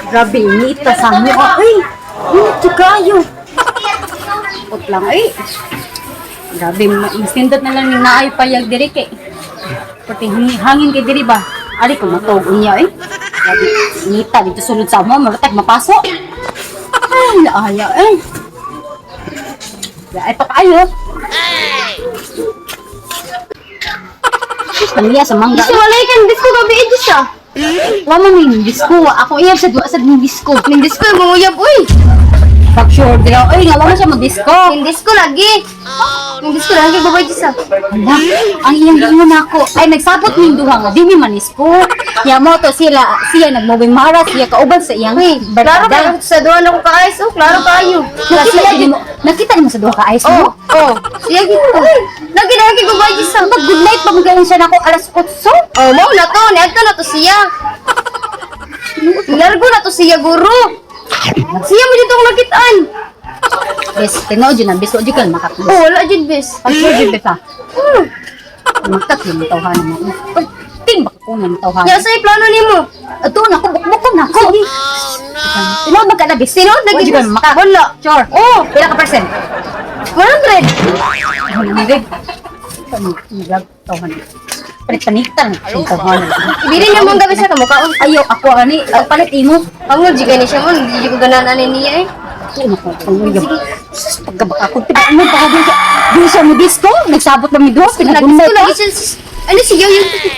Grabe, inita sa mo. Ay, init to kayo. Ut lang, ay. Grabe, mas nindot na lang yung naay payag diri kay. Pati hangin kay diri ba? Ali ko matog unya eh. Grabe, inita dito sulod sa mo, maratag mapaso. Ay, laaya eh. Ay, pa kayo. Pamilya sa mangga. Gusto wala kan disco gabi eh siya. Wa man ning disco. Ako iyab sa duwa sa ning disco. Ning disco imong uyab uy. Pag sure dira, oy nga wa man siya mag-disco. Ning disco lagi. Ning disco lagi babay siya. Ala, ang iyang giingon nako ay nagsabot ning duha nga di mi manisko. Ya mo to sila siya nagmoving mara siya kauban sa iyang Uy, klaro barkada. kayo sa duha na ko ka-ice. Oh, klaro kayo. Nakita nimo, nakita nimo sa duha ka ayos Oh, mo. oh. Siya gito. Lagi lagi babay siya. Mag good night pa magayon siya nako alas 8. Oh, mo na to, niadto na to siya. Largo na to siya, guro. Siya mo dito akong nakitaan. Yes, tinuod jud na biso jud ka makatulog. Oh, wala jud bes. Pag sure jud ka. Makat yung tawhanan mo. Pag ting baka ko ng tawhanan. Nya sa plano nimo? Ato na ko bukbukon na ko. Tinuod magka na bis. Tinuod na Wa gid jud ka maka. Wala. Sure. Oh, Pila ka percent? 100. Hindi. Palit panitan. Ibili niya mong gabi sa kamukaon. Ayaw ako ani, ang palit imo. Pangol jud gani siya mo, hindi jud ko ganahan ani niya eh. Ako na ko panguyab. Sus pagkabaka ko tiba mo pa ko di siya mo disco, nagsabot na mi duha Nag-disco pinagunday pa. lagi siya. Ano siya yung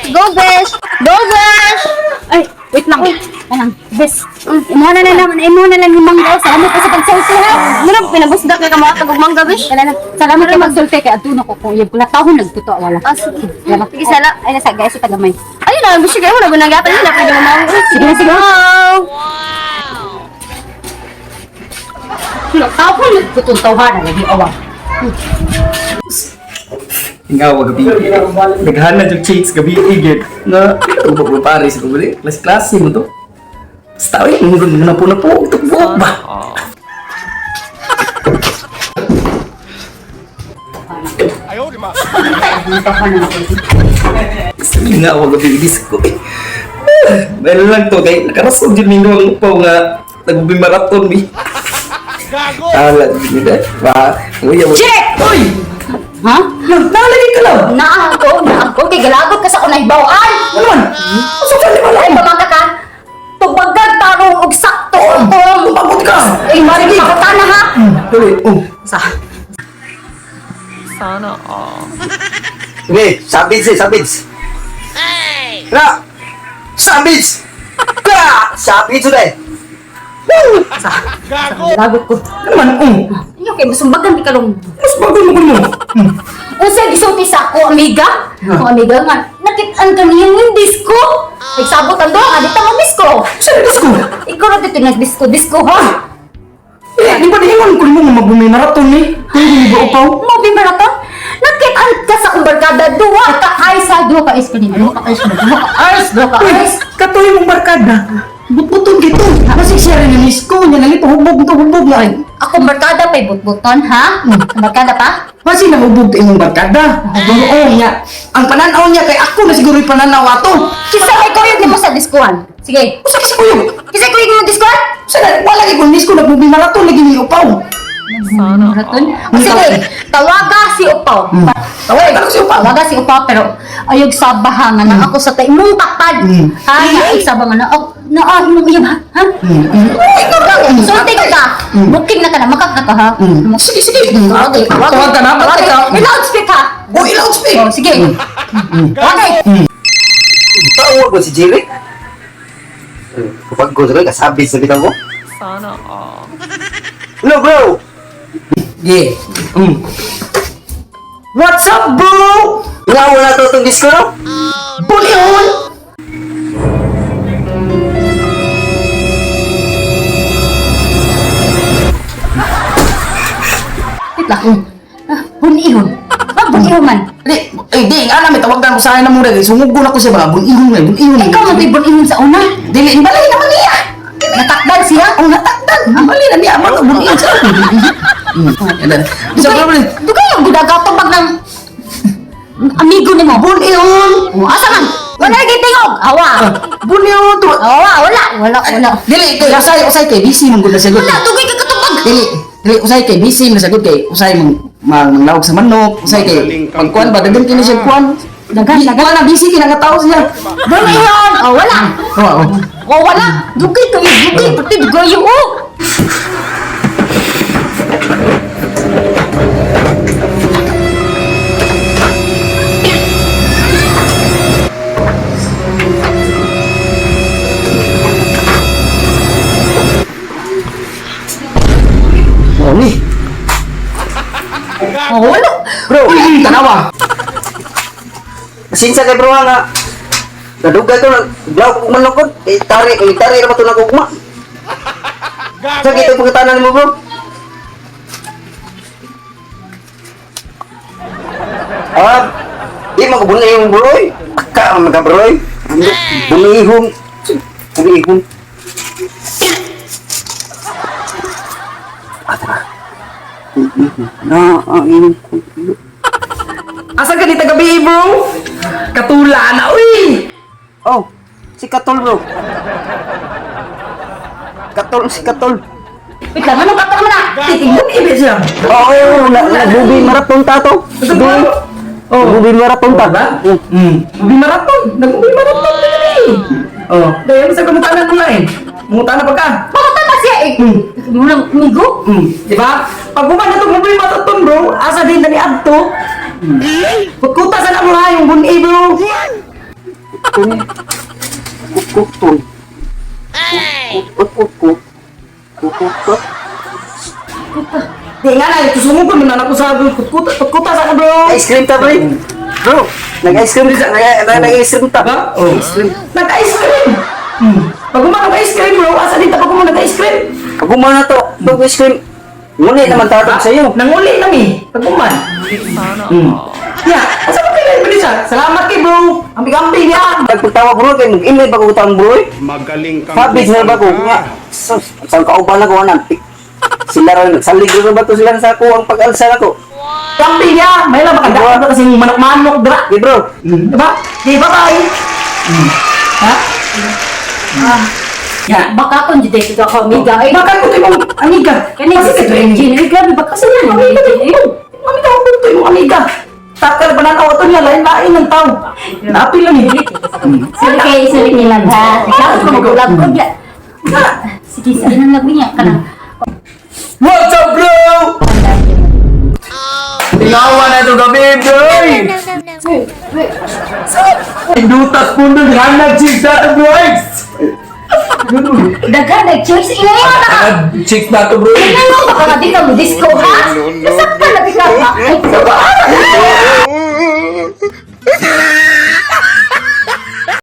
Go best! Go best! Ay, wait lang. Anang, bes. Imo na lang naman, imo na lang yung mangga. Salamat ka sa pagsulti ha. Mura pinabusda kay ka mga tagog mangga besh. Wala na. Salamat kay magsulti kay adto na ko kung iyab kula tahon nagtuto wala. Ah, sige. Salamat. Sige, sala. Ay nasa guys sa tagamay. Ayun na, gusto kayo wala gunagatan na pwede mo mangga. Sige na, sige. Wow! Sila tahon nagtutong tawhana lagi awa. Nga wa gabi. Naghan na jud chicks gabi igit. Na tubog mo pare sa gabi. Klase klase mo to. Basta oy, na po na po tubog ba. Tawhana na ko. Sabi nga wa gabi disco. Eh. Meron lang to kay nakarasog jud ninyo ang upaw nga nagbi marathon mi. Gago. Ala jud ni ba. Uy, Check! Oy! Ha? Nalagi ka lang. Naa ako, naa ako kay galagot ka sa akong nahibaw-an. Ano man? Usa ka ni Ay wala. pamangka ka. Tubagag tarong og sakto. Pagod ka. Ay mari makutana ha. Dali. Oh. Sa Sige, savage eh, savage. Hey! Na! Savage! Ka! Savage ulit! Woo! sa. Galagot ko. Ano man? Oh. Ayo kay masumbagan di kalong. Mas bago mo mo. Unsa gisulti sa ako amiga? Ako amiga nga nakit-an ka niyang yung disco. Nagsabot ang duha nga dito mo disco. Sa disco. Ikaw ra dito nag disco disco ha. Eh, di ba diingon ko nimo nga magbumi marathon ni? Kung hindi ba upaw? Mo bi marathon? Nakit-an ka sa akong barkada duha ka ice ha, duha ka ice kanina. Duha ka ice, duha ka ice, duha ka Uy, ice. katuloy mong barkada. Butbuton gito. Masig siya rin ni Nisko. Niya nalito, hubog to, hubog na. Ay, Akong barkada pa'y butbuton ha? Barkada pa? Masig na hubog to imong barkada. Oo niya. Ang pananaw niya kay ako na siguro yung pananaw ato. Kisa may kuyog nimo sa diskuan. Sige. Usa kasi kuyog. Kisa kuyog nimo diskuan? Usa na, wala kay kung Nisko nagmubi marathon lagi ni upaw. Marathon? O sige, tawaga si Upaw. Tawag ka si upaw. Tawaga si Upaw pero ayog sabaha nga na ako sa imong takpan. Ha, nga ayog saba nga na ako na ah, imong iyab ha. Ha? Sulti ka. Booking na ka na makak na ka ha. Sige, sige. Tawag Tawag ka na, patay ka. I-loudspeak ha. Oh, i-loudspeak. Oh, sige. Okay. Tawag ko si Jerry. Kapag ko sa kasabit sa bitaw ko. Sana all. Hello bro! Yeah. What's up, bro? Nga wala to itong disco no? Bulihon! Wait lang. Ah, bunihon. Ah, bunihon man. Di, eh, di, nga namin, tawagan ko sa akin na mura. Sumugo na ko siya ba? Bulihon nga, bulihon. Ikaw man to'y bunihon sa una. Dili, balay naman niya. Natakdan siya. Ang natakdan. Bali na niya. Amang bulihon sa ako. Sa problem. Dugay yung gudagatong bag ng amigo nimo. Bulihon! Oh, asa man? Wala lagi tingog. Awa. Bunyo to. Awa, wala, wala, wala. Dili kay usay usay kay busy man gud na sagot. Wala, dugay ka katubag. Dili, dili usay kay busy man sagot kay usay mang manglawog sa manok, usay kay pagkuan ba daghan kini siya kuan. Daghan, daghan. Kuan na busy kini nga tao siya. Dili yun. Oh, wala. Oo. Oh, wala. Dugay kayo, dugay. Pati dugay oh. Oh ni. Oh, wala. Bro, Tanawa. pasensya kay bro nga. Nadugay ko naglaw ko manok ko. Eh tari, eh tari ra ba to nagugma? Sa kito pagkatanan mo, bro? Ah, di magubunay yung bro. Oy. Ka man ka, bro. Oy. Bunihon. Bunihon. Ah, tara. Na, ang inyong Asa ka dito gabi, bro? Katula na, uy! Oh, si Katol, bro. Katol, si Katol. Wait lang, anong katol mo na? Titingnan ibig siya. Oo, oh, na, nagbubi marathon ta to. Oh. Nagbubi marathon ta. Ba? Mubi marathon. Nagmubi marathon na gabi. Oh, dahil sa kumutanan mo na eh. Mungutana pa ka. Bakit ba siya eh? Mulang migo? Di ba? Pag buman na itong mubi marathon, bro, asa din na ni Adto. Kutkuta sa na mo ha, yung buni, bro. Kutun. Kutun. Kut kut kut kut. Di nga na, tusungog ko, mananap ko sa kutkuta, kutkuta sa na, bro. Ice cream ta, bro. Bro, nag-ice cream ta. Nag-ice cream ta. Diba? Oh. Ice cream. Nag-ice cream. Pag buman nag-ice cream, bro, asa din ta pag buman nag-ice cream? Pag na to, pag ice cream. Ngunit naman tatag sa iyo. Nanguli na mi, pag buman. Yeah, asa ba kayo bili siya? Salamat kay bro. Ambi-ambi niya. Pagpagtawa, bro, kay mag-email ba ko tang bro? Eh. Magaling kang Sabi sila ba ko nga, sus, saan kauban ako anak? Sila rin, nagsalig rin ba to sila sa ako ang pag-alsa nako? Ambi niya. May lang makadaan ba kasi manok-manok dra. Di bro, Diba? Di bye-bye. Ha? Ah. Yeah. Baka kung di dito ako amiga eh. Baka ko ito yung amiga. Kani Kasi si ito yung Regine, eh, grabe baka sa yan. Amiga ito yung amiga ko ito yung amiga. Takal ba na ito niya lain-lain ng tao. Napil lang eh. Sorry kay, sorry nila ha. Ikaw ko magulag ko diya. Sige, sige nang labi niya kanang. What's up, bro? Tinawa na ito gabi, bro. Indutas po nun, hanag chicks na bro. Daghan nag choice ina na. Hanag chicks na to, bro. Ina mo baka di ka mo disco ha. Nasaktan na ka ha. Ay,